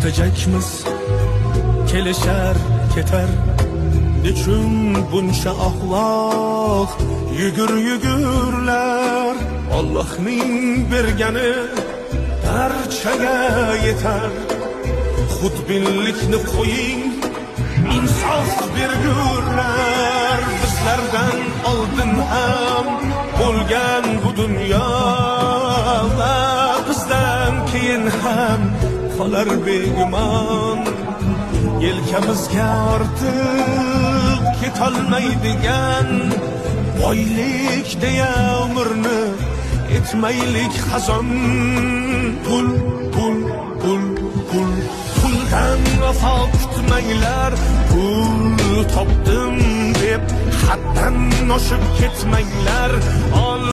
Ketajakmiz, kelishar ketar. Nechun buncha ahvoq yugur yugurlar? Allohning bergani barchaga yetar. Xudbinlikni qo'ying, insof bergurlar. Bizlardan oldin ham bo'lgan bu dunyo va bizdan keyin ham qolar begumon. Yelkamizga ortiq ketolmaydigan boylik deya umrni etmaylik xazon. Pul, pul, pul, pul, puldan vafo kutmanglar. Pul topdim deb haddan oshib ketmanglar.